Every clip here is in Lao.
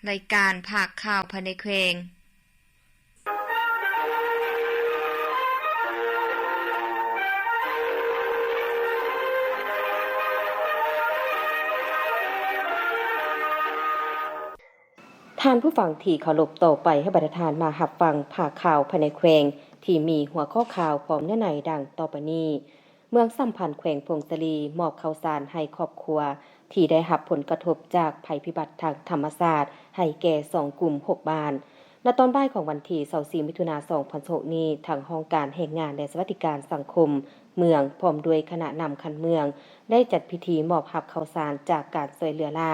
ລາຍການພາກຂ່າວພາຍໃນແຂວງ. ທ່ານຜູ້ຟັງທີ່ເຄົາລົບ, ຕໍ່ໄປໃຫ້ບັນດາທ່ານມາຮັບຟັງພາກຂ່າວພາຍໃນແຂວງ ທີ່ມີຫົວຂໍ້ຂ່າວພ້ອມເນື້ອໃນດັ່ງຕໍ່ໄປນີ້. ເມືອງສຳພັນ ແຂວງຜົ້ງສາລີ ມອບເຂົ້າສານໃຫ້ຄອບຄົວທີ່ໄດ້ຮັບຜົນກະທົບຈາກໄພພິບັດທາງທຳມະຊາດ ໃຫ້ແກ່ສອງກຸ່ມຫົກບ້ານ. ໃນຕອນບ່າຍຂອງວັນທີຊາວສີ່ ມິຖຸນາ ສອງພັນຊາວຫົກນີ້, ທາງຫ້ອງການແຮງງານ ແລະ ສະຫວັດດີການສັງຄົມເມືອງ ພ້ອມດ້ວຍຄະນະນຳຂັ້ນເມືອງ ໄດ້ຈັດພິທີມອບຮັບເຂົ້າສານຈາກການຊ່ວຍເຫຼືອລ້າ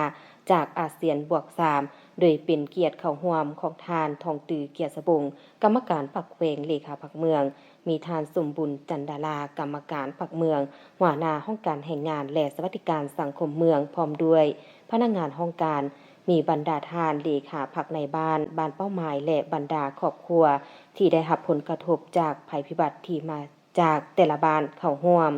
ຈາກອາຊຽນບວກສາມ ໂດຍເປັນກຽດເຂົ້າຮ່ວມຂອງທ່ານ ທອງຕື້ ກຽດສະບົງ ກຳມະການພັກແຂວງ ເລຂາພັກເມືອງ, ມີທ່ານ ສົມບຸນ ຈັນດາລາ ກຳມະການພັກເມືອງ, ຫົວໜ້າຫ້ອງການແຮງງານ ແລະ ສະຫວັດດີການສັງຄົມເມືອງ ພ້ອມດ້ວຍພະນັກງານຫ້ອງການ, ມີບັນດາທ່ານເລຂາພັກນາຍບ້ານ, ບ້ານເປົ້າໝາຍ ແລະ ບັນດາຄອບຄົວທີ່ໄດ້ຮັບຜົນກະທົບຈາກໄພພິບັດທີ່ມາຈາກແຕ່ລະບ້ານເຂົ້າຮ່ວມ.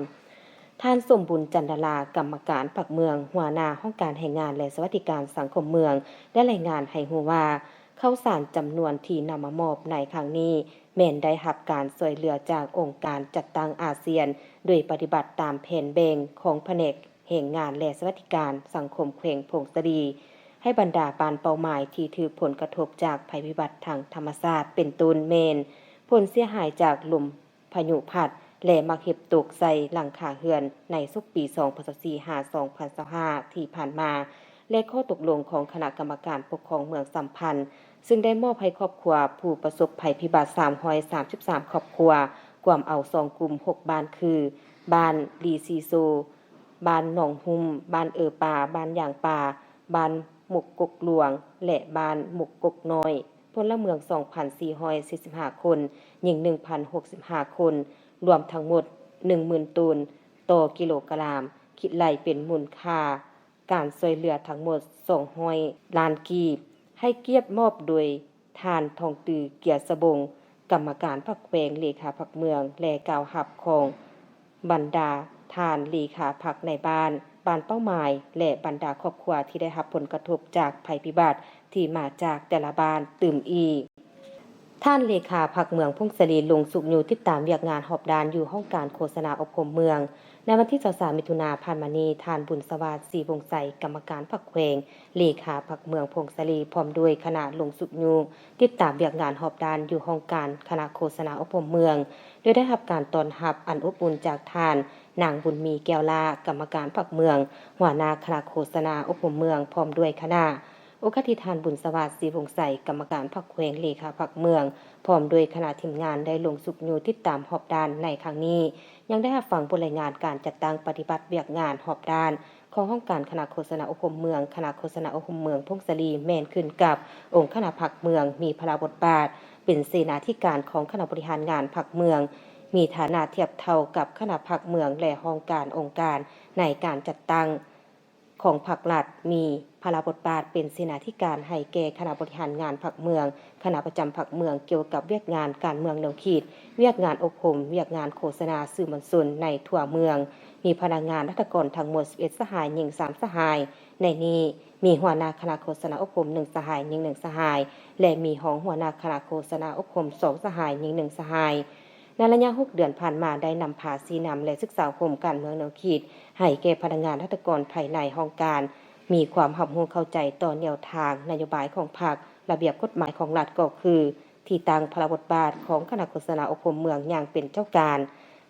ທ່ານ ສົມບຸນ ຈັນດາລາ ກຳມະການພັກເມືອງ, ຫົວໜ້າຫ້ອງການແຮງງານ ແລະ ສະຫວັດດີການສັງຄົມເມືອງ ໄດ້ລາຍງານໃຫ້ຮູ້ວ່າ ເຂົ້າສານຈຳນວນທີ່ນຳມາມອບໃນຄັ້ງນີ້ ແມ່ນໄດ້ຮັບການຊ່ວຍເຫຼືອຈາກອົງການຈັດຕັ້ງອາຊຽນ ໂດຍປະຕິບັດຕາມແຜນແບ່ງຂອງພະແນກແຮງງານ ແລະ ສະຫວັດດີການສັງຄົມແຂວງຜົ້ງສາລີ ໃຫ້ບັນດາບ້ານເປົ້າໝາຍທີ່ຖືກຜົນກະທົບຈາກໄພພິບັດທາງທຳມະຊາດ ເປັນຕົ້ນແມ່ນຜົນເສຍຫາຍຈາກລົມພາຍຸພັດ ແລະ ໝາກເຫັບຕົກໃສ່ຫຼັງຄາເຮືອນໃນສົກປີສອງພັນຊາວສີ່ ຫາ ສອງພັນຊາວຫ້າ ທີ່ຜ່ານມາ ແລະ ຂໍ້ຕົກລົງຂອງຄະນະກຳມະການປົກຄອງເມືອງສຳພັນ ຊຶ່ງໄດ້ມອບໃຫ້ຄອບຄົວຜູ້ປະສົບໄພພິບັດສາມຮ້ອຍສາມສິບສາມຄອບຄົວ, ກວມເອົາສອງກຸ່ມຫົກບ້ານຄື ບ້ານລີຊີໂຊ, ບ້ານໜອງຫຸ້ມ, ບ້ານເອີປາ, ບ້ານຢາງປາ, ບ້ານໝົກກົກຫຼວງ ແລະ ບ້ານໝົກກົກນ້ອຍ, ພົນລະເມືອງສອງພັນສີ່ຮ້ອຍສີ່ສິບຫ້າຄົນ, ຍິງໜຶ່ງພັນຫົກສິບຫ້າຄົນ, ລວມທັງໝົດໜຶ່ງໝື່ນໂຕນຕໍ່ກິໂລກຣາມ, ຄິດໄລ່ເປັນມູນຄ່າ ການຊ່ວຍເຫຼືອທັງໝົດສອງຮ້ອຍລ້ານກີບ, ໃຫ້ກຽດມອບໂດຍທ່ານ ທອງຕື້ ກຽດສະບົງ ກຳມະການພັກແຂວງ ເລຂາພັກເມືອງ ແລະ ກ່າວຮັບຂອງບັນດາທ່ານເລຂາພັກນາຍບ້ານ, ບ້ານເປົ້າໝາຍ ແລະ ບັນດາຄອບຄົວທີ່ໄດ້ຮັບຜົນກະທົບຈາກໄພພິບັດທີ່ມາຈາກແຕ່ລະບ້ານຕື່ມອີກ. ທ່ານເລຂາພັກເມືອງຜົ້ງສາລີ ລົງຊຸກຍູ້ຕິດຕາມວຽກງານຮອບດ້ານຢູ່ຫ້ອງການໂຄສະນາອົບຮົມເມືອງ. ໃນວັນທີຊາວສາມ ມິຖຸນາຜ່ານມານີ້, ທ່ານ ບຸນສະຫວາດ ສີວົງໄຊ ກຳມະການພັກແຂວງ, ເລຂາພັກເມືອງຜົ້ງສາລີ ພ້ອມດ້ວຍຄະນະລົງຊຸກຍູ້ຕິດຕາມວຽກງານຮອບດ້ານຢູ່ຫ້ອງການຄະນະໂຄສະນາອົບຮົມເມືອງ, ໂດຍໄດ້ຮັບການຕ້ອນຮັບອັນອົບອຸ່ນຈາກທ່ານ ນາງ ບຸນມີ ແກ້ວຫຼ້າ ກຳມະການພັກເມືອງ, ຫົວໜ້າຄະນະໂຄສະນາອົບຮົມເມືອງ ພ້ອມດ້ວຍຄະນະ. ໂອກາດທີ່ທ່ານ ບຸນສະຫວາດ ສີວົງໄຊ ກຳມະການພັກແຂວງ, ເລຂາພັກເມືອງ ພ້ອມດ້ວຍຄະນະທີມງານໄດ້ລົງຊຸກຍູ້ຕິດຕາມຮອບດ້ານໃນຄັ້ງນີ້, ຍັງໄດ້ຮັບຟັງບົດລາຍງານການຈັດຕັ້ງປະຕິບັດວຽກງານຮອບດ້ານຂອງຫ້ອງການຄະນະໂຄສະນາອົບຮົມເມືອງ, ຄະນະໂຄສະນາອົບຮົມເມືອງຜົ້ງສາລີ ແມ່ນຂຶ້ນກັບອົງຄະນະພັກເມືອງ, ມີພາລະບົດບາດເປັນເສນາທິການຂອງຄະນະບໍລິຫານງານພັກເມືອງ, ມີຖານະທຽບເທົ່າກັບຄະນະພັກເມືອງ ແລະ ຫ້ອງການອົງການໃນການຈັດຕັ້ງ ຂອງພັກລັດ, ມີພາລະບົດບາດເປັນເສນາທິການໃຫ້ແກ່ຄະນະບໍລິຫານງານພັກເມືອງ, ຄະນະປະຈຳພັກເມືອງ ກ່ຽວກັບວຽກງານການເມືອງແນວຄິດ, ວຽກງານອົບຮົມ, ວຽກງານໂຄສະນາສື່ມວນຊົນໃນທົ່ວເມືອງ, ມີພະນັກງານລັດຖະກອນທັງໝົດສິບເອັດສະຫາຍ, ຍິງສາມສະຫາຍ. ໃນນີ້ມີຫົວໜ້າຄະນະໂຄສະນາອົບຮົມໜຶ່ງສະຫາຍ, ຍິງໜຶ່ງສະຫາຍ ແລະ ມີຮອງຫົວໜ້າຄະນະໂຄສະນາອົບຮົມສອງສະຫາຍ, ຍິງໜຶ່ງສະຫາຍ. ໃນໄລຍະຫົກເດືອນຜ່ານມາ ໄດ້ນຳພາຊີ້ນຳ ແລະ ສຶກສາອົບຮົມການເມືອງແນວຄິດ ໃຫ້ແກ່ພະນັກງານລັດຖະກອນພາຍໃນຫ້ອງການ ມີຄວາມຮັບຮູ້ເຂົ້າໃຈຕໍ່ແນວທາງນະໂຍບາຍຂອງພັກ, ລະບຽບກົດໝາຍຂອງລັດ ກໍຄືທີ່ຕັ້ງ, ພາລະບົດບາດຂອງຄະນະໂຄສະນາອົບຮົມເມືອງຢ່າງເປັນເຈົ້າການ.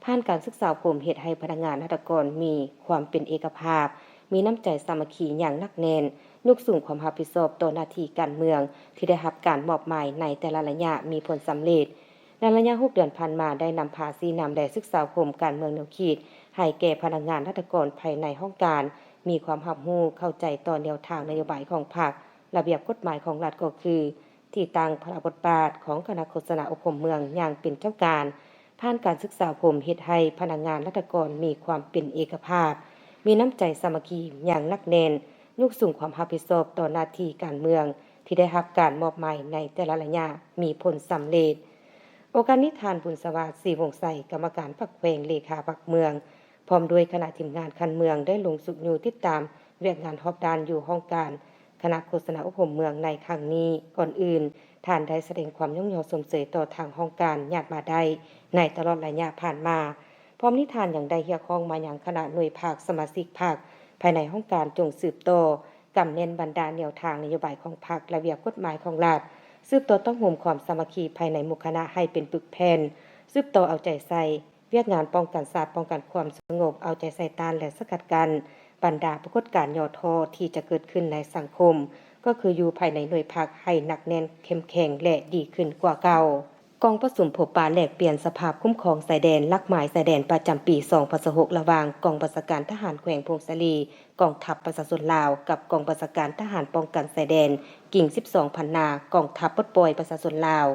ຜ່ານການສຶກສາອົບຮົມ ເຮັດໃຫ້ພະນັກງານລັດຖະກອນມີຄວາມເປັນເອກະພາບ, ມີນ້ຳໃຈສາມັກຄີຢ່າງໜັກແໜ້ນ, ຍົກສູງຄວາມຮັບຜິດຊອບຕໍ່ໜ້າທີ່ການເມືອງທີ່ໄດ້ຮັບການມອບໝາຍໃນແຕ່ລະໄລຍະມີຜົນສຳເລັດ. ໃນໄລຍະຫົກເດືອນຜ່ານມາ ໄດ້ນຳພາຊີ້ນຳ ແລະ ສຶກສາອົບຮົມການເມືອງແນວຄິດ ໃຫ້ແກ່ພະນັກງານລັດຖະກອນພາຍໃນຫ້ອງການ ມີຄວາມຮັບຮູ້ເຂົ້າໃຈຕໍ່ແນວທາງນະໂຍບາຍຂອງພັກ, ລະບຽບກົດໝາຍຂອງລັດ ກໍຄືທີ່ຕັ້ງ, ພາລະບົດບາດຂອງຄະນະໂຄສະນາອົບຮົມເມືອງຢ່າງເປັນເຈົ້າການ. ຜ່ານການສຶກສາອົບຮົມ ເຮັດໃຫ້ພະນັກງານລັດຖະກອນມີຄວາມເປັນເອກະພາບ, ມີນ້ຳໃຈສາມັກຄີຢ່າງໜັກແໜ້ນ, ຍົກສູງຄວາມຮັບຜິດຊອບຕໍ່ໜ້າທີ່ການເມືອງທີ່ໄດ້ຮັບການມອບໝາຍໃນແຕ່ລະໄລຍະມີຜົນສຳເລັດ. ໂອກາດນີ້ ທ່ານ ບຸນສະຫວາດ ສີວົງໄຊ ກຳມະການພັກແຂວງ, ເລຂາພັກເມືອງ ພ້ອມດ້ວຍຄະນະທີມງານຂັ້ນເມືອງ ໄດ້ລົງຊຸກຍູ້ຕິດຕາມວຽກງານຮອບດ້ານຢູ່ຫ້ອງການ ຄະນະໂຄສະນາອົບຮົມເມືອງໃນຄັ້ງນີ້. ກ່ອນອື່ນ, ທ່ານໄດ້ສະແດງຄວາມຍ້ອງຍໍຊົມເຊີຍຕໍ່ທາງຫ້ອງການຍາດມາໄດ້ໃນຕະຫຼອດໄລຍະຜ່ານມາ. ພ້ອມນີ້ທ່ານຍັງໄດ້ຮຽກຮ້ອງມາຍັງຄະນະໜ່ວຍພັກ, ສະມາຊິກພັກພາຍໃນຫ້ອງການ ຈົ່ງສືບຕໍ່ກຳແໜ້ນບັນດາແນວທາງນະໂຍບາຍຂອງພັກ, ລະບຽບກົດໝາຍຂອງລັດ, ສືບຕໍ່ຕ້ອງໂຮມຄວາມສາມັກຄີພາຍໃນໝູ່ຄະນະໃຫ້ເປັນປຶກແຜ່ນ, ສືບຕໍ່ເອົາໃຈໃສ່ ວຽກງານປ້ອງກັນຊາດ, ປ້ອງກັນຄວາມສະຫງົບ, ເອົາໃຈໃສ່ຕ້ານ ແລະ ສະກັດກັ້ນບັນດາປາກົດການຫຍໍ້ທໍ້ທີ່ຈະເກີດຂຶ້ນໃນສັງຄົມ, ກໍຄືຢູ່ພາຍໃນໜ່ວຍພັກໃຫ້ໜັກແໜ້ນ, ເຂັ້ມແຂງ ແລະ ດີຂຶ້ນກວ່າເກົ່າ. ກອງປະຊຸມພົບປະແລກປ່ຽນສະພາບຄຸ້ມຄອງຊາຍແດນ, ຫຼັກໝາຍຊາຍແດນປະຈຳປີສອງພັນຊາວຫົກ ລະຫວ່າງກອງບັນຊາການທະຫານແຂວງຜົ້ງສາລີ, ກອງທັບປະຊາຊົນລາວ ກັບກອງບັນຊາການທະຫານປ້ອງກັນຊາຍແດນ ກິ່ງສິບສອງພັນນາ, ກອງທັບປົດປ່ອຍປະຊາຊົນລາວ.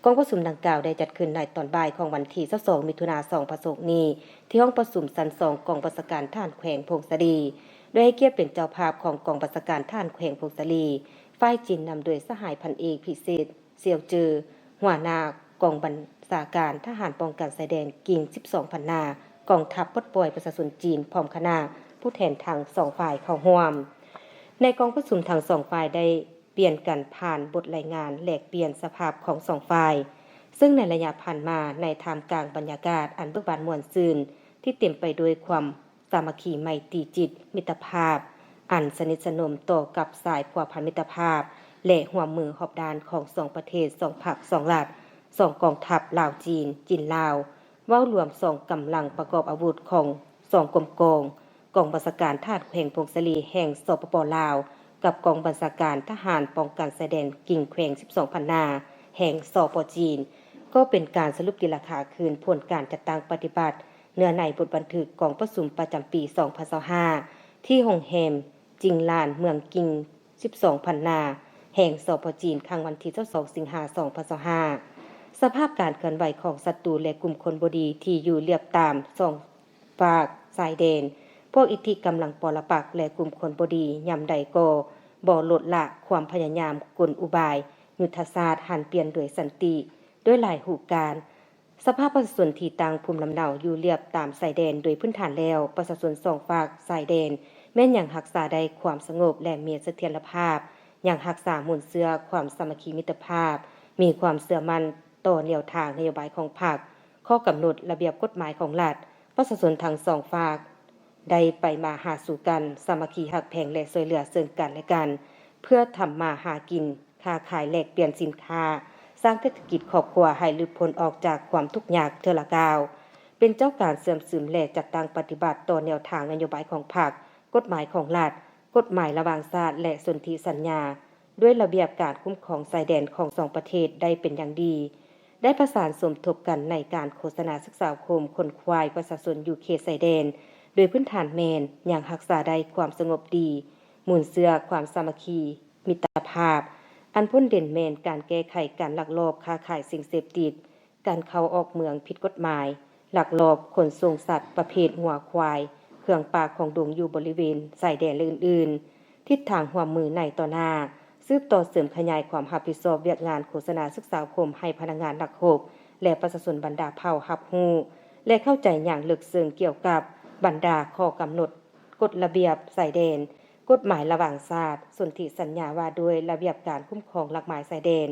ກອງປະຊຸມດັ່ງກ່າວໄດ້ຈັດຂຶ້ນໃນຕອນບ່າຍຂອງວັນທີຊາວສອງ ມິຖຸນາ ສອງພັນຊາວຫົກນີ້ ທີ່ຫ້ອງປະຊຸມຊັ້ນສອງ ກອງບັນຊາການທະຫານແຂວງຜົ້ງສາລີ ໂດຍໃຫ້ກຽດເປັນເຈົ້າພາບຂອງກອງບັນຊາການທະຫານແຂວງຜົ້ງສາລີ ຝ່າຍຈີນ ນຳໂດຍສະຫາຍພັນເອກ ພິເສດ ຊຽວເຈີ ຫົວໜ້າກອງບັນຊາການທະຫານປ້ອງກັນຊາຍແດນ ກິ່ງສິບສອງພັນນາ, ກອງທັບປົດປ່ອຍປະຊາຊົນຈີນ ພ້ອມຄະນະຜູ້ແທນທັງສອງຝ່າຍເຂົ້າຮ່ວມ. ໃນກອງປະຊຸມທັງສອງຝ່າຍໄດ້ ປ່ຽນກັນຜ່ານບົດລາຍງານແລກປ່ຽນສະພາບຂອງສອງຝ່າຍ, ເຊິ່ງໃນໄລຍະຜ່ານມາ, ໃນທ່າມກາງບັນຍາກາດອັນເບີກບານມ່ວນຊື່ນ ທີ່ເຕັມໄປດ້ວຍຄວາມສາມັກຄີໄມຕີຈິດມິດຕະພາບ ອັນສະໜິດສະໜົມຕໍ່ກັບສາຍພົວພັນມິດຕະພາບ ແລະ ຮ່ວມມືຮອບດ້ານຂອງສອງປະເທດ, ສອງພັກ, ສອງລັດ, ສອງກອງທັບ ລາວ-ຈີນ, ຈີນ-ລາວ, ເວົ້າລວມສອງກຳລັງປະກອບອາວຸດຂອງສອງກົມກອງ, ກອງບັນຊາການທະຫານແຂວງຜົ້ງສາລີແຫ່ງ ສປປ ລາວ ກັບກອງບັນຊາການທະຫານປ້ອງກັນຊາຍແດນກິ່ງແຂວງສິບສອງພັນນາ ແຫ່ງ ສປ ຈີນ, ກໍເປັນການສະຫຼຸບຕີລາຄາຄືນຜົນການຈັດຕັ້ງປະຕິບັດເນື້ອໃນບົດບັນທຶກກອງປະຊຸມປະຈຳປີສອງພັນຊາວຫ້າ ທີ່ໂຮງແຮມຈິງລານ ເມືອງກິ່ງສິບສອງພັນນາ ແຫ່ງ ສປ ຈີນ ຄັ້ງວັນທີຊາວສອງ ສິງຫາ ສອງພັນຊາວຫ້າ. ສະພາບການເຄື່ອນໄຫວຂອງສັດຕູ ແລະ ກຸ່ມຄົນບໍ່ດີທີ່ຢູ່ລຽບຕາມສອງ ຝາກຊາຍແດນ, ພວກອິດທິກຳລັງປໍລະປັກ ແລະ ກຸ່ມຄົນບໍ່ດີ ຍາມໃດກໍບໍ່ລົດລະຄວາມພະຍາຍາມ, ກົນອຸບາຍ, ຍຸດທະສາດຫັນປ່ຽນໂດຍສັນຕິ ໂດຍຫຼາຍຮູບການ. ສະພາບປະຊາຊົນທີ່ຕັ້ງພູມລຳເນົາຢູ່ລຽບຕາມຊາຍແດນ, ໂດຍພື້ນຖານແລ້ວ, ປະຊາຊົນສອງຟາກຊາຍແດນ ແມ່ນຍັງຮັກສາໄດ້ຄວາມສະຫງົບ ແລະ ມີສະຖຽນລະພາບ, ຍັງຮັກສາມູນເຊື້ອຄວາມສາມັກຄີມິດຕະພາບ, ມີຄວາມເຊື່ອໝັ້ນ ຕໍ່ແນວທາງນະໂຍບາຍຂອງພັກ, ຂໍ້ກຳນົດ, ລະບຽບກົດໝາຍຂອງລັດ, ປະຊາຊົນທັງສອງຟາກໄດ້ໄປມາຫາສູ່ກັນ, ສາມັກຄີຮັກແພງ ແລະ ຊ່ວຍເຫຼືອເຊິ່ງກັນ ແລະ ກັນ ເພື່ອທຳມາຫາກິນ, ຄ້າຂາຍ, ແລກປ່ຽນສິນຄ້າ, ສ້າງເສດຖະກິດຄອບຄົວໃຫ້ຫຼຸດພົ້ນອອກຈາກຄວາມທຸກຍາກເທື່ອລະກ້າວ, ເປັນເຈົ້າການເຊື່ອມຊຶມ ແລະ ຈັດຕັ້ງປະຕິບັດຕໍ່ແນວທາງນະໂຍບາຍຂອງພັກ, ກົດໝາຍຂອງລັດ, ກົດໝາຍລະຫວ່າງຊາດ ແລະ ສົນທິສັນຍາ ດ້ວຍລະບຽບການຄຸ້ມຄອງຊາຍແດນຂອງສອງປະເທດໄດ້ເປັນຢ່າງດີ, ໄດ້ປະສານສົມທົບກັນໃນການໂຄສະນາສຶກສາອົບຮົມ, ຂົນຂວາຍປະຊາຊົນຢູ່ເຂດຊາຍແດນ, ໂດຍພື້ນຖານແມ່ນຍັງຮັກສາໄດ້ຄວາມສະຫງົບດີ, ມູນເຊື້ອຄວາມສາມັກຄີມິດຕະພາບ, ອັນພົ້ນເດັ່ນແມ່ນການແກ້ໄຂການລັກລອບຄ້າຂາຍສິ່ງເສບຕິດ, ການເຂົ້າອອກເມືອງຜິດກົດໝາຍ, ລັກລອບຂົນສົ່ງສັດປະເພດງົວຄວາຍ, ເຄື່ອງປ່າຂອງດົງຢູ່ບໍລິເວນຊາຍແດນ ແລະ ອື່ນໆ. ທິດທາງຮ່ວມມືໃນຕໍ່ໜ້າ, ສືບຕໍ່ເສີມຂະຫຍາຍຄວາມຮັບຜິດຊອບວຽກງານໂຄສະນາສຶກສາອົບຮົມໃຫ້ພະນັກງານນັກຮົບ ແລະ ປະຊາຊົນບັນດາເຜົ່າຮັບຮູ້ ແລະ ເຂົ້າໃຈຢ່າງເລິກເຊິ່ງກ່ຽວກັບບັນດາຂໍ້ກຳນົດ, ກົດລະບຽບຊາຍແດນ, ກົດໝາຍລະຫວ່າງຊາດ, ສົນທິສັນຍາວ່າດ້ວຍລະບຽບການຄຸ້ມຄອງຫຼັກໝາຍຊາຍແດນ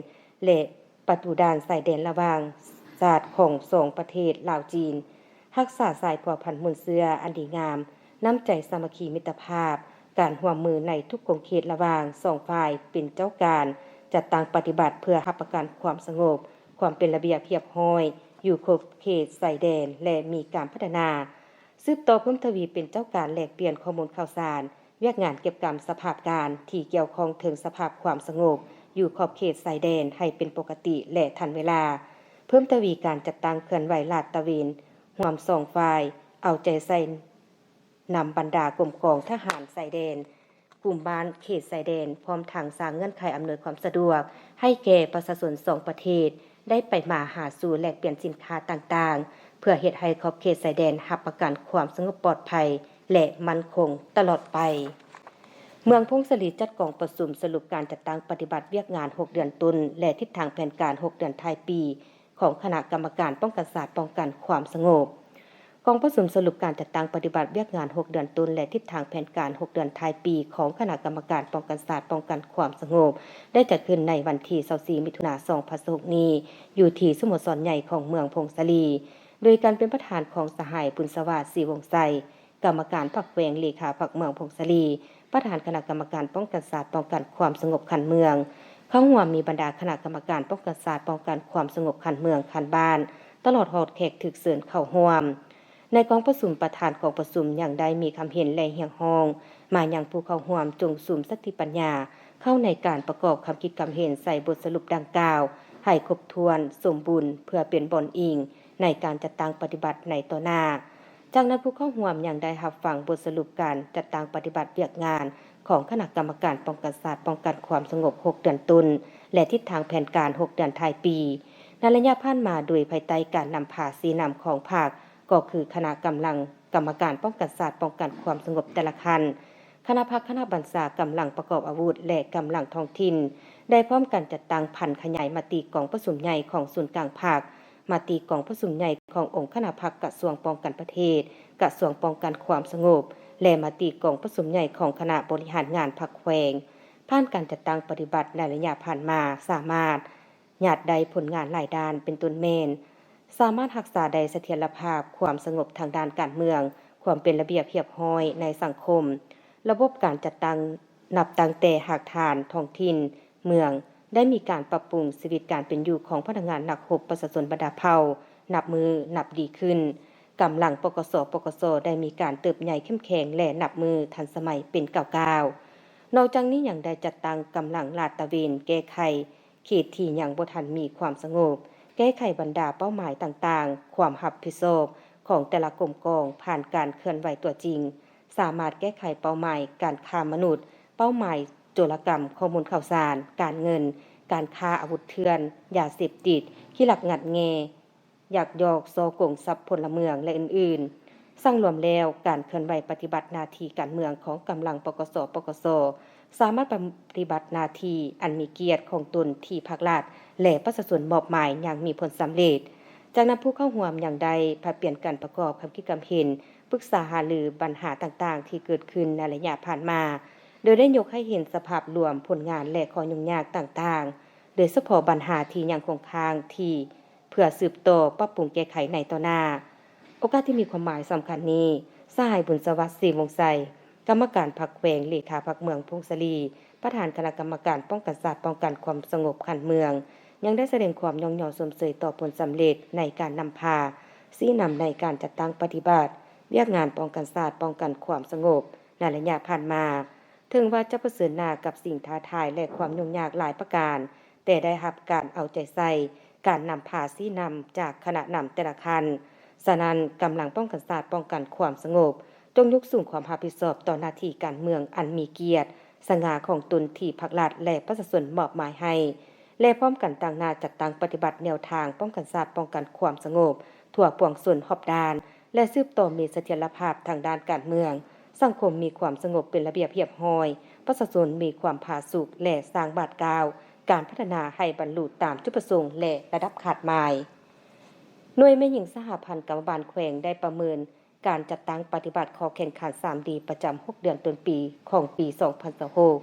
ແລະ ປະຕູດ່ານຊາຍແດນລະຫວ່າງຊາດຂອງສອງປະເທດລາວ-ຈີນ, ຮັກສາສາຍພົວພັນມູນເຊື້ອອັນດີງາມ, ນ້ຳໃຈສາມັກຄີມິດຕະພາບ, ການຮ່ວມມືໃນທຸກຂົງເຂດລະຫວ່າງສອງຝ່າຍເປັນເຈົ້າການ, ຈັດຕັ້ງປະຕິບັດເພື່ອຮັບປະກັນຄວາມສະຫງົບ, ຄວາມເປັນລະບຽບຮຽບຮ້ອຍຢູ່ຂອບເຂດຊາຍແດນ ແລະ ມີການພັດທະນາ. ສືບຕໍ່ເພີ່ມທະວີເປັນເຈົ້າການແລກປ່ຽນຂໍ້ມູນຂ່າວສານ, ວຽກງານເກັບກຳສະພາບການທີ່ກ່ຽວຂ້ອງເຖິງສະພາບຄວາມສະຫງົບຢູ່ຂອບເຂດຊາຍແດນໃຫ້ເປັນປົກກະຕິ ແລະ ທັນເວລາ. ເພີ່ມທະວີການຈັດຕັ້ງເຄື່ອນໄຫວລາດຕະເວນຮ່ວມສອງຝ່າຍ, ເອົາໃຈໃສ່ນຳບັນດາກົມກອງທະຫານຊາຍແດນ, ກຸ່ມບ້ານເຂດຊາຍແດ, ພ້ອມທັງສ້າງເງື່ອນໄຂອຳນວຍຄວາມສະດວກໃຫ້ແກ່ປະຊາຊົນສອງປະເທດ ໄດ້ໄປມາຫາສູ່ແລກປ່ຽນສິນຄ້າຕ່າງໆ, ເພື່ອເຮັດໃຫ້ຂອບເຂດຊາຍແດນຮັບປະກັນຄວາມສະຫງົບປອດໄພ ແລະ ໝັ້ນຄົງຕະຫຼອດໄປ. ເມືອງຜົ້ງສາລີຈັດກອງປະຊຸມສະຫຼຸບການຈັດຕັ້ງປະຕິບັດວຽກງານຫົກເດືອນຕົ້ນ ແລະ ທິດທາງແຜນການຫົກເດືອນທ້າຍປີຂອງຄະນະກຳມະການປ້ອງກັນຊາດ ປ້ອງກັນຄວາມສະຫງົບ. ກອງປະຊຸມສະຫຼຸບການຈັດຕັ້ງປະຕິບັດວຽກງານຫົກເດືອນຕົ້ນ ແລະ ທິດທາງແຜນການຫົກເດືອນທ້າຍປີຂອງຄະນະກຳມະການປ້ອງກັນຊາດ ປ້ອງກັນຄວາມສະຫງົບ ໄດ້ຈັດຂຶ້ນໃນວັນທີຊາວສີ່ ມິຖຸນາ ສອງພັນຊາວຫົກນີ້ ຢູ່ທີ່ສະໂມສອນໃຫຍ່ຂອງເມືອງຜົ້ງສາລີ ໂດຍການເປັນປະທານຂອງສະຫາຍ ບຸນສະຫວາດ ສີວົງໄຊ ກຳມະການພັກແຂວງ, ເລຂາພັກເມືອງຜົ້ງສາລີ, ປະທານຄະນະກຳມະການປ້ອງກັນຊາດ ປ້ອງກັນຄວາມສະຫງົບຂັ້ນເມືອງ. ເຂົ້າຮ່ວມມີບັນດາຄະນະກຳມະການປ້ອງກັນຊາດ ປ້ອງກັນຄວາມສະຫງົບຂັ້ນເມືອງ, ຂັ້ນບ້ານ, ຕະຫຼອດຮອດແຂກຖືກເຊີນເຂົ້າຮ່ວມ. ໃນກອງປະຊຸມ, ປະທານກອງປະຊຸມຍັງໄດ້ມີຄຳເຫັນ ແລະ ຮຽກຮ້ອງມາຍັງຜູ້ເຂົ້າຮ່ວມ ຈົ່ງສຸມສະຕິປັນຍາເຂົ້າໃນການປະກອບຄຳຄິດຄຳເຫັນໃສ່ບົດສະຫຼຸບດັ່ງກ່າວໃຫ້ຄົບຖ້ວນສົມບູນ ເພື່ອເປັນບ່ອນອີງໃນການຈັດຕັ້ງປະຕິບັດໃນຕໍ່ໜ້າ. ຈາກນັ້ນ, ຜູ້ເຂົ້າຮ່ວມຍັງໄດ້ຮັບຟັງບົດສະຫຼຸບການຈັດຕັ້ງປະຕິບັດວຽກງານຂອງຄະນະກຳມະການປ້ອງກັນຊາດ ປ້ອງກັນຄວາມສະຫງົບຫົກເດືອນຕົ້ນ ແລະ ທິດທາງແຜນການຫົກເດືອນທ້າຍປີ ໃນໄລຍະຜ່ານມາ ໂດຍພາຍໃຕ້ການນຳພາຊີ້ນຳຂອງພັກ ກໍຄືຄະນະກຳລັງກຳມະການປ້ອງກັນຊາດ ປ້ອງກັນຄວາມສະຫງົບແຕ່ລະຂັ້ນ, ຄະນະພັກ, ຄະນະບັນຊາ, ກຳລັງປະກອບອາວຸດ ແລະ ກຳລັງທ້ອງຖິ່ນ ໄດ້ພ້ອມກັນຈັດຕັ້ງຜັນຂະຫຍາຍມະຕິກອງປະຊຸມໃຫຍ່ຂອງສູນກາງພັກ, ມະຕິກອງປະຊຸມໃຫຍ່ຂອງອົງຄະນະພັກກະຊວງປ້ອງກັນປະເທດ, ກະຊວງປ້ອງກັນຄວາມສະຫງົບ ແລະ ມະຕິກອງປະຊຸມໃຫຍ່ຂອງຄະນະບໍລິຫານງານພັກແຂວງ. ຜ່ານການຈັດຕັ້ງປະຕິບັດໃນໄລຍະຜ່ານມາ, ສາມາດຍາດໄດ້ຜົນງານຫຼາຍດ້ານ, ເປັນຕົ້ນແມ່ນ ສາມາດຮັກສາໄດ້ສະຖຽນລະພາບຄວາມສະຫງົບທາງດ້ານການເມືອງ, ຄວາມເປັນລະບຽບຮຽບຮ້ອຍໃນສັງຄົມ, ລະບົບການຈັດຕັ້ງ ນັບຕັ້ງແຕ່ຮາກຖານທ້ອງຖິ່ນເມືອງ ໄດ້ມີການປັບປຸງຊີວິດການເປັນຢູ່ຂອງພະນັກງານນັກຮົບປະຊາຊົນບັນດາເຜົ່າ ນັບມື້ນັບດີຂຶ້ນ. ກຳລັງ ປກສ, ປກສ ໄດ້ມີການເຕີບໃຫຍ່ເຂັ້ມແຂງ ແລະ ນັບມື້ທັນສະໄໝເປັນກ້າວໆ. ນອກຈາກນີ້ຍັງໄດ້ຈັດຕັ້ງກຳລັງລາດຕະເວນແກ້ໄຂເຂດທີ່ຍັງບໍ່ທັນມີຄວາມສະຫງົບ, ແກ້ໄຂບັນດາເປົ້າໝາຍຕ່າງໆ, ຄວາມຮັບຜິດຊອບຂອງແຕ່ລະກົມກອງ ຜ່ານການເຄື່ອນໄຫວຕົວຈິງ, ສາມາດແກ້ໄຂເປົ້າໝາຍການຄ້າມະນຸດ, ເປົ້າໝາຍໂຈລະກຳຂໍ້ມູນຂ່າວສານ, ການເງິນ, ການຄ້າອາວຸດເຖື່ອນ, ຢາເສບຕິດ, ຂີ້ລັກງັດແງ່, ຍັກຍອກສໍ້ໂກງຊັບພົນລະເມືອງ ແລະ ອື່ນໆ. ສັງລວມແລ້ວ, ການເຄື່ອນໄຫວປະຕິບັດໜ້າທີ່ການເມືອງຂອງກຳລັງ ປກສ, ປກສ ສາມາດປະຕິບັດໜ້າທີ່ອັນມີກຽດຂອງຕົນທີ່ພັກລັດ ແລະ ປະຊາຊົນມອບໝາຍຢ່າງມີຜົນສຳເລັດ. ຈາກນັ້ນ, ຜູ້ເຂົ້າຮ່ວມຍັງໄດ້ຜັດປ່ຽນກັນປະກອບຄຳຄິດຄຳເຫັນ, ປຶກສາຫາລືບັນຫາຕ່າງໆທີ່ເກີດຂຶ້ນໃນໄລຍະຜ່ານມາ, ໂດຍໄດ້ຍົກໃຫ້ເຫັນສະພາບລວມ, ຜົນງານ ແລະ ຂໍ້ຫຍຸ້ງຍາກຕ່າງໆ, ໂດຍສະເພາະບັນຫາທີ່ຍັງຄົງຄ້າງທີ່ ເພື່ອສືບຕໍ່ປັບປຸງແກ້ໄຂໃນຕໍ່ໜ້າ. ໂອກາດທີ່ມີຄວາມໝາຍສຳຄັນນີ້, ສະຫາຍ ບຸນສະຫວັດ ສີວົງໄຊ ກຳມະການພັກແຂວງ, ເລຂາພັກເມືອງຜົ້ງສາລີ, ປະທານຄະນະກຳມະການປ້ອງກັນຊາດ ປ້ອງກັນຄວາມສະຫງົບຂັ້ນເມືອງ ຍັງໄດ້ສະແດງຄວາມຍ້ອງຍໍຊົມເຊີຍຕໍ່ຜົນສຳເລັດໃນການນຳພາຊີ້ນຳໃນການຈັດຕັ້ງປະຕິບັດວຽກງານປ້ອງກັນຊາດ ປ້ອງກັນຄວາມສະຫງົບໃນໄລຍະຜ່ານມາ. ເຖິງວ່າຈະປະເຊີນໜ້າກັບສິ່ງທ້າທາຍ ແລະ ຄວາມຫຍຸ້ງຍາກຫຼາຍປະການ, ແຕ່ໄດ້ຮັບການເອົາໃຈໃສ່, ການນຳພາຊີ້ນຳຈາກຄະນະນຳແຕ່ລະຂັ້ນ. ສະນັ້ນ, ກຳລັງປ້ອງກັນຊາດ ປ້ອງກັນຄວາມສະຫງົບ ຈົ່ງຍົກສູງຄວາມຮັບຜິດຊອບຕໍ່ໜ້າທີ່ການເມືອງອັນມີກຽດສະຫງ່າຂອງຕົນທີ່ພັກລັດ ແລະ ປະຊາຊົນມອບໝາຍໃຫ້ ແລະ ພ້ອມກັນຕັ້ງໜ້າຈັດຕັ້ງປະຕິບັດແນວທາງປ້ອງກັນຊາດ ປ້ອງກັນຄວາມສະຫງົບທົ່ວປວງຊົນຮອບດ້ານ ແລະ ສືບຕໍ່ມີສະຖຽນລະພາບທາງດ້ານການເມືອງ, ສັງຄົມມີຄວາມສະຫງົບເປັນລະບຽບຮຽບຮ້ອຍ, ປະຊາຊົນມີຄວາມຜາສຸກ ແລະ ສ້າງບາດກ້າວການພັດທະນາໃຫ້ບັນລຸຕາມຈຸດປະສົງ ແລະ ລະດັບຄາດໝາຍ. ໜ່ວຍແມ່ຍິງສະຫະພັນກຳມະບານແຂວງໄດ້ປະເມີນການຈັດຕັ້ງປະຕິບັດຂໍ້ແຂ່ງຂັນສາມດີ ປະຈຳຫົກເດືອນຕົ້ນປີຂອງປີສອງພັນຊາວຫົກ.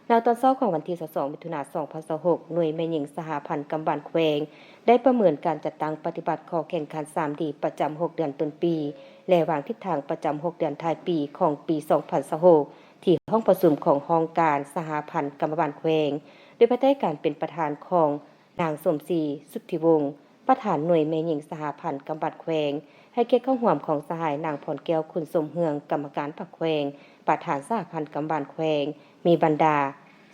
ໃນຕອນເຊົ້າຂອງວັນທີຊາວສອງ ມິຖຸນາ ສອງພັນຊາວຫົກ, ໜ່ວຍແມ່ຍິງສະຫະພັນກຳມະບານແຂວງ ໄດ້ປະເມີນການຈັດຕັ້ງປະຕິບັດຂໍ້ແຂ່ງຂັນສາມດີ ປະຈຳຫົກເດືອນຕົ້ນປີ ແລະ ວາງທິດທາງປະຈຳຫົກເດືອນທ້າຍປີຂອງປີສອງພັນຊາວຫົກ ທີ່ຫ້ອງປະຊຸມຂອງຫ້ອງການສະຫະພັນກຳມະບານແຂວງ ໂດຍພາຍໃຕ້ການເປັນປະທານຂອງນາງ ສົມສີ ສຸດທິວົງ ປະທານໜ່ວຍແມ່ຍິງສະຫະພັນກຳມະບານແຂວງ, ໃຫ້ກຽດເຂົ້າຮ່ວມຂອງສະຫາຍ ນາງ ພອນແກ້ວ ຄຸນສົມເຮືອງ ກຳມະການພັກແຂວງ, ປະທານສະຫະພັນກຳມະບານແຂວງ, ມີບັນດາ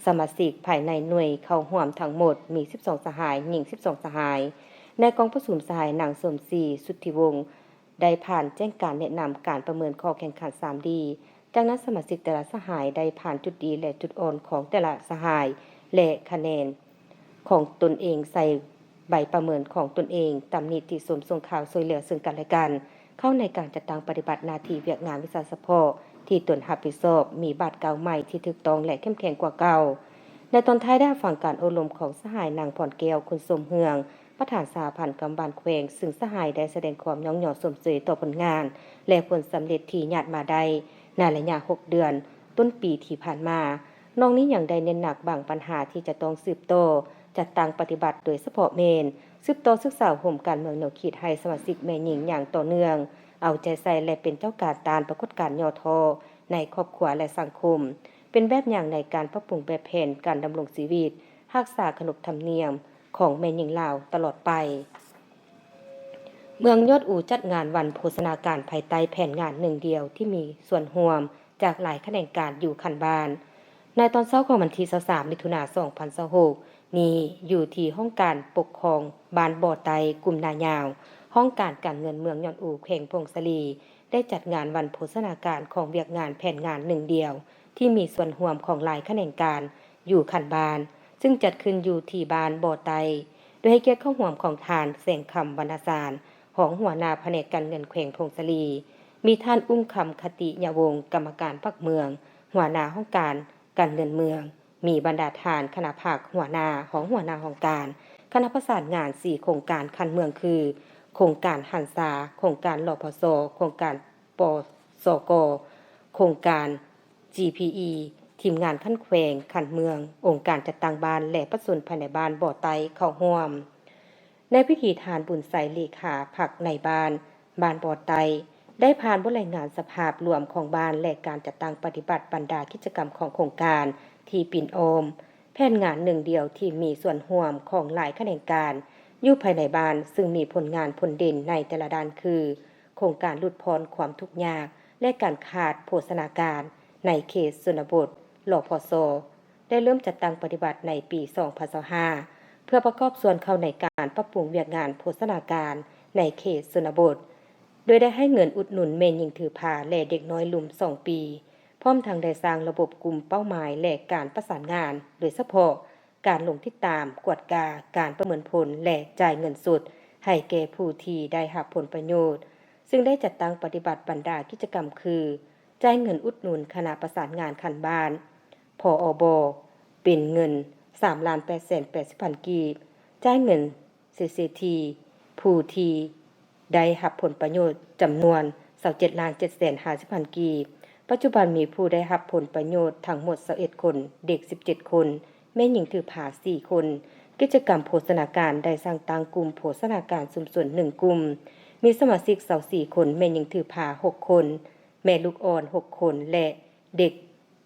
ສະມາຊິກພາຍໃນໜ່ວຍເຂົ້າຮ່ວມທັງໝົດມີສິບສອງສະຫາຍ, ຍິງສິບສອງສະຫາຍ. ໃນກອງປະຊຸມ, ສະຫາຍ ນາງ ສົມສີ ສຸດທິວົງ ໄດ້ຜ່ານແຈ້ງການແນະນຳການປະເມີນຂໍ້ແຂ່ງຂັນສາມດີ. ຈາກນັ້ນ, ສະມາຊິກແຕ່ລະສະຫາຍໄດ້ຜ່ານຈຸດດີ ແລະ ຈຸດອ່ອນຂອງແຕ່ລະສະຫາຍ ແລະ ຄະແນນຂອງຕົນເອງໃສ່ໃບປະເມີນຂອງຕົນເອງ, ຕຳໜິຕິຊົມ, ສົ່ງຂ່າວຊ່ວຍເຫຼືອເຊິ່ງກັນແລະກັນ, ເຂົ້າໃນການຈັດຕັ້ງປະຕິບັດໜ້າທີ່ວຽກງານວິຊາສະເພາະທີ່ຕົນຮັບຜິດຊອບ, ມີບາດກ້າວໃໝ່ທີ່ຖືກຕ້ອງ ແລະ ເຂັ້ມແຂງກວ່າເກົ່າ. ໃນຕອນທ້າຍໄດ້ຮັບຟັງການໂອ້ລົມຂອງສະຫາຍ ນາງ ພອນແກ້ວ ຄຸນສົມເຮືອງ, ປະທານສະຫະພັນກຳມະບານແຂວງ, ຊຶ່ງສະຫາຍໄດ້ສະແດງຄວາມຍ້ອງຍໍຊົມເຊີຍຕໍ່ຜົນງານ ແລະ ຜົນສຳເລັດທີ່ຍາດມາໄດ້ໃນໄລຍະຫົກເດືອນຕົ້ນປີທີ່ຜ່ານມາ. ນອກນີ້ຍັງໄດ້ເນັ້ນໜັກບາງບັນຫາທີ່ຈະຕ້ອງສືບຕໍ່ຈັດຕັ້ງປະຕິບັດ, ໂດຍສະເພາະແມ່ນສືບຕໍ່ສຶກສາໂຮມການເມືອງແນວຄິດໃຫ້ສະມາຊິກແມ່ຍິງຢ່າງຕໍ່ເນື່ອງ, ເອົາໃຈໃສ່ ແລະ ເປັນເຈົ້າການຕ້ານປາກົດການຫຍໍ້ທໍ້ໃນຄອບຄົວ ແລະ ສັງຄົມ, ເປັນແບບຢ່າງໃນການປັບປຸງແບບແຜນການດຳລົງຊີວິດ, ຮັກສາຂະໜົບທຳນຽມຂອງແມ່ຍິງລາວຕະຫຼອດໄປ. ເມືອງຍອດອູຈັດງານວັນໂພຊະນາການພາຍໃຕ້ແຜນງານໜຶ່ງດຽວທີ່ມີສ່ວນຮ່ວມຈາກຫຼາຍຂະແໜງການຢູ່ຂັ້ນບ້ານ. ໃນຕອນເຊົ້າຂອງວັນທີຊາວສາມ ມິຖຸນາ ສອງພັນຊາວຫົກນີ້, ຢູ່ທີ່ຫ້ອງການປົກຄອງບ້ານບໍ່ໃຕ້, ກຸ່ມນາຍາວ, ຫ້ອງການການເງິນເມືອງຍອດອູ ແຂວງຜົ້ງສາລີ ໄດ້ຈັດງານວັນໂພຊະນາການຂອງວຽກງານແຜນງານໜຶ່ງດຽວ ທີ່ມີສ່ວນຮ່ວມຂອງຫຼາຍຂະແໜງການຢູ່ຂັ້ນບ້ານ, ຊຶ່ງຈັດຂຶ້ນຢູ່ທີ່ບ້ານບໍ່ໃຕ້, ໂດຍໃຫ້ກຽດເຂົ້າຮ່ວມຂອງທ່ານ ແສງຄຳ ວັນນະສານ ຮອງຫົວໜ້າພະແນກການເງິນແຂວງຜົ້ງສາລີ, ມີທ່ານ ອຸ້ງຄຳ ຄະຕິຍະວົງ ກຳມະການພັກເມືອງ, ຫົວໜ້າຫ້ອງການການເງິນເມືອງ, ມີບັນດາທ່ານຄະນະພັກ, ຫົວໜ້າ, ຮອງຫົວໜ້າຫ້ອງການ, ຄະນະປະສານງານສີ່ໂຄງການຂັ້ນເມືອງຄື ໂຄງການຫັນສາ, ໂຄງການ ລພສ, ໂຄງການ ປສກ, ໂຄງການ ຈີພີອີ, ທີມງານຂັ້ນແຂວງ, ຂັ້ນເມືອງ, ອົງການຈັດຕັ້ງບ້ານ ແລະ ປະຊາຊົນພາຍໃນບ້ານບໍ່ໃຕ້ເຂົ້າຮ່ວມ. ໃນພິທີ ທ່ານ ບຸນໄຊ ເລຂາພັກນາຍບ້ານ ບ້ານບໍ່ໃຕ້ ໄດ້ຜ່ານບົດລາຍງານສະພາບລວມຂອງບ້ານ ແລະ ການຈັດຕັ້ງປະຕິບັດບັນດາກິດຈະກຳຂອງໂຄງການທີ່ປິ່ນອ້ອມແຜນງານໜຶ່ງດຽວທີ່ມີສ່ວນຮ່ວມຂອງຫຼາຍຂະແໜງການຢູ່ພາຍໃນບ້ານ, ຊຶ່ງມີຜົນງານພົ້ນເດັ່ນໃນແຕ່ລະດ້ານຄື ໂຄງການຫຼຸດຜ່ອນຄວາມທຸກຍາກ ແລະ ການຂາດໂພຊະນາການໃນເຂດຊົນນະບົດ, ລພສ ໄດ້ເລີ່ມຈັດຕັ້ງປະຕິບັດໃນປີສອງພັນຊາວຫ້າ ເພື່ອປະກອບສ່ວນເຂົ້າໃນການປັບປຸງວຽກງານໂພຊະນາການໃນເຂດຊົນນະບົດ, ໂດຍໄດ້ໃຫ້ເງິນອຸດໜູນແມ່ຍິງຖືພາ ແລະ ເດັກນ້ອຍລຸ່ມສອງປີ, ພ້ອມທັງໄດ້ສ້າງລະບົບກຸ່ມເປົ້າໝາຍ ແລະ ການປະສານງານ, ໂດຍສະເພາະການລົງຕິດຕາມ, ກວດກາ, ການປະເມີນຜົນ ແລະ ຈ່າຍເງິນສົດໃຫ້ແກ່ຜູ້ທີ່ໄດ້ຮັບຜົນປະໂຫຍດ, ຊຶ່ງໄດ້ຈັດຕັ້ງປະຕິບັດບັນດາກິດຈະກຳຄື ຈ່າຍເງິນອຸດໜູນຄະນະປະສານງານຂັ້ນບ້ານ ພອບ ເປັນເງິນສາມລ້ານແປດແສນແປດສິບພັນກີບ, ຈ່າຍເງິນ ຊີຊີທີ ຜູ້ທີ່ໄດ້ຮັບຜົນປະໂຫຍດຈຳນວນຊາວເຈັດລ້ານເຈັດແສນຫ້າສິບພັນກີບ. ປັດຈຸບັນມີຜູ້ໄດ້ຮັບຜົນປະໂຫຍດທັງໝົດຊາວເອັດຄົນ, ເດັກສິບເຈັດຄົນ, ແມ່ຍິງຖືພາສີ່ຄົນ. ກິດຈະກຳໂພຊະນາການໄດ້ສ້າງຕັ້ງກຸ່ມໂພຊະນາການຊຸມຊົນໜຶ່ງກຸ່ມ, ມີສະມາຊິກຊາວສີ່ຄົນ, ແມ່ຍິງຖືພາຫົກຄົນ, ແມ່ລູກອ່ອນຫົກຄົນ ແລະ ເດັກ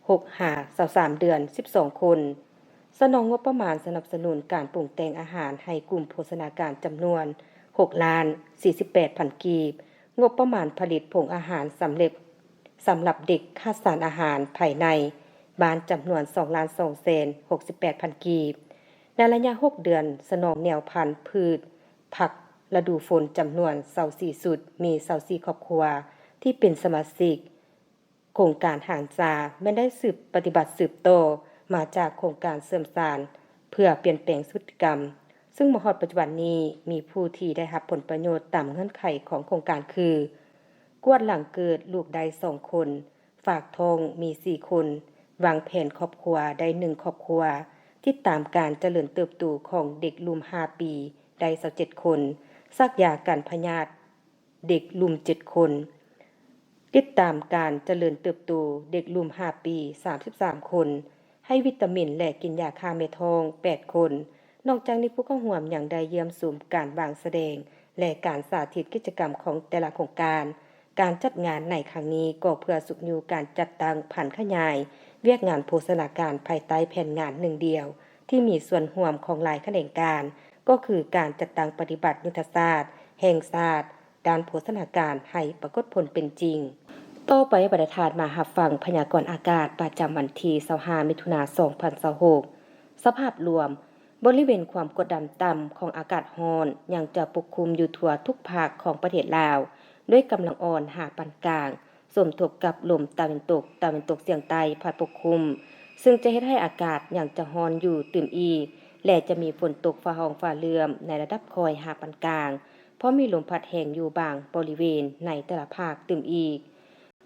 ຫົກຫາຊາວສາມເດືອນສິບສອງຄົນ, ສະໜອງງົບປະມານສະໜັບສະໜູນການປຸງແຕ່ງອາຫານໃຫ້ກຸ່ມໂພຊະນາການຈຳນວນຫົກລ້ານສີ່ສິບແປດພັນກີບ, ງົບປະມານຜະລິດຜົງອາຫານສຳເລັດສຳລັບເດັກຂາດສານອາຫານພາຍໃນບ້ານຈຳນວນສອງລ້ານສອງແສນຫົກສິບແປດພັນກີບ. ໃນໄລຍະຫົກເດືອນ, ສະໜອງແນວພັນພືດຜັກລະດູຝົນຈຳນວນຊາວສີ່ຊຸດ, ມີຊາວສີ່ຄອບຄົວທີ່ເປັນສະມາຊິກ ໂຄງການຫັນສາແມ່ນໄດ້ສືບປະຕິບັດສືບຕໍ່ມາຈາກໂຄງການເສີມສານເພື່ອປ່ຽນແປງພະພຶດຕິກຳ, ຊຶ່ງມາຮອດປັດຈຸບັນນີ້ມີຜູ້ທີ່ໄດ້ຮັບຜົນປະໂຫຍດຕາມເງື່ອນໄຂຂອງໂຄງການຄື ກວດຫຼັງເກີດລູກໄດ້ສອງຄົນ, ຝາກທ້ອງມີສີ່ຄົນ, ວາງແຜນຄອບຄົວໄດ້ໜຶ່ງຄອບຄົວ, ຕິດຕາມການຈະເລີນເຕີບໂຕຂອງເດັກລຸ່ມຫ້າປີໄດ້ຊາວເຈັດຄົນ, ສັກຢາກັນພະຍາດ ເດັກລຸ່ມເຈັດຄົນ, ຕິດຕາມການຈະເລີນເຕີບໂຕເດັກລຸ່ມຫ້າປີສາມສິບສາມຄົນ, ໃຫ້ວິຕາມິນ ແລະ ກິນຢາຂ້າແມ່ທ້ອງແປດຄົນ. ນອກຈາກນີ້, ຜູ້ເຂົ້າຮ່ວມຍັງໄດ້ຢ້ຽມຊົມການວາງສະແດງ ແລະ ການສາທິດກິດຈະກຳຂອງແຕ່ລະໂຄງການ. ການຈັດງານໃນຄັ້ງນີ້ກໍເພື່ອຊຸກຍູ້ການຈັດຕັ້ງຜັນຂະຫຍາຍວຽກງານໂພຊະນາການພາຍໃຕ້ແຜນງານໜຶ່ງດຽວ ທີ່ມີສ່ວນຮ່ວມຂອງຫຼາຍຂະແໜງການ, ກໍຄືການຈັດຕັ້ງປະຕິບັດຍຸດທະສາດແຫ່ງຊາດ ດ້ານໂພຊະນາການໃຫ້ປາກົດຜົນເປັນຈິງ. ຕໍ່ໄປ, ບັນດາທ່ານມາຮັບຟັງພະຍາກອນອາກາດປະຈຳວັນທີຊາວຫ້າ ມິຖຸນາ ສອງພັນຊາວຫົກ. ສະພາບລວມ, ບໍລິເວນຄວາມກົດດຳຕ່ຳຂອງອາກາດຮ້ອນຍັງຈະປົກຄຸມຢູ່ທົ່ວທຸກພາກຂອງປະເທດລາວ ດ້ວຍກຳລັງອ່ອນຫາປານກາງ, ສົມທົບກັບລົມຕາເວັນຕົກ, ຕາເວັນຕົກສຽງໃຕ້ພັດປົກຄຸມ, ຊຶ່ງຈະເຮັດໃຫ້ອາກາດຍັງຈະຮ້ອນຢູ່ຕື່ມອີກ ແລະ ຈະມີຝົນຕົກຟ້າຮ້ອງຟ້າເຫຼື້ອມໃນລະດັບຄ່ອຍຫາປານກາງ, ພ້ອມມີລົມພັດແຮງຢູ່ບາງບໍລິເວນໃນແຕ່ລະພາກຕື່ມອີກ.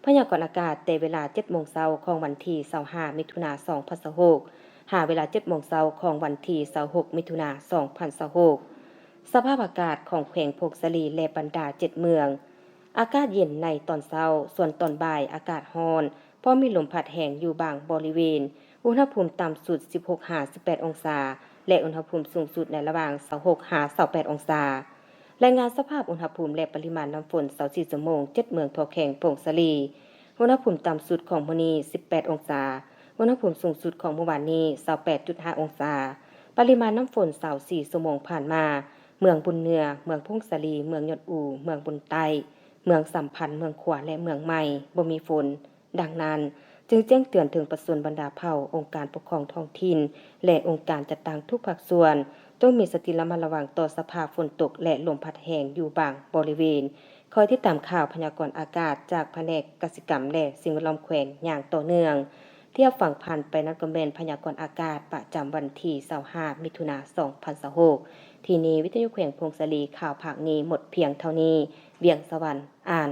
ພະຍາກອນອາກາດແຕ່ເວລາເຈັດໂມງເຊົ້າຂອງວັນທີຊາວຫ້າ ມິຖຸນາ ສອງພັນຊາວຫົກ ຫາເວລາເຈັດໂມງເຊົ້າຂອງວັນທີຊາວຫົກ ມິຖຸນາ ສອງພັນຊາວຫົກ. ສະພາບອາກາດຂອງແຂວງຜົ້ງສາລີ ແລະ ບັນດາເຈັດເມືອງ. ອາກາດເຢັນໃນຕອນເຊົ້າ, ສ່ວນຕອນບ່າຍອາກາດຮ້ອນ, ພ້ອມມີລົມພັດແຮງຢູ່ບາງບໍລິເວນ, ອຸນຫະພູມຕ່ຳສຸດສິບຫົກຫາສິບແປດອົງສາ ແລະ ອຸນຫະພູມສູງສຸດໃນລະຫວ່າງຊາວຫົກຫາຊາວແປດອົງສາ. ລາຍງານສະພາບອຸນຫະພູມ ແລະ ປະລິມານນ້ຳຝົນຊາວສີ່ຊົ່ວໂມງ ເຈັດເມືອງທົ່ວແຂວງຜົ້ງສາລີ. ອຸນຫະພູມຕ່ຳສຸດຂອງມື້ນີ້ສິບແປດອົງສາ, ອຸນຫະພູມສູງສຸດຂອງມື້ວານນີ້ຊາວແປດຈຸດຫ້າອົງສາ. ປະລິມານນ້ຳຝົນຊາວສີ່ຊົ່ວໂມງຜ່ານມາ, ເມືອງບຸນເໜືອ, ເມືອງຜົ້ງສາລີ, ເມືອງຍອດອູ, ເມືອງບຸນໃຕ້, ເມືອງສຳພັນ, ເມືອງຂວາ ແລະ ເມືອງໃໝ່ ບໍ່ມີຝົນ. ດັ່ງນັ້ນ, ຈຶ່ງແຈ້ງເຕືອນເຖິງປະຊາຊົນບັນດາເຜົ່າ, ອົງການປົກຄອງທ້ອງຖິ່ນ ແລະ ອົງການຈັດຕັ້ງທຸກພາກສ່ວນ, ຈົ່ງມີສະຕິລະມັດລະວັງຕໍ່ສະພາບຝົນຕົກ ແລະ ລົມພັດແຮງຢູ່ບາງບໍລິເວນ. ຄອຍຕິດຕາມຂ່າວພະຍາກອນອາກາດຈາກພະແນກກະສິກຳ ແລະ ສິ່ງແວດລ້ອມແຂວງຢ່າງຕໍ່ເນື່ອງ. ທີ່ຮັບຟັງຜ່ານໄປນັ້ນກໍແມ່ນພະຍາກອນອາກາດປະຈຳວັນທີຊາວຫ້າ ມິຖຸນາ ສອງພັນຊາວຫົກ. ທີ່ນີ້ວິທະຍຸແຂວງຜົ້ງສາລີ, ຂ່າວພາກນີ້ໝົດພຽງເທົ່ານີ້. ວຽງສະຫວັນ ອ່ານ.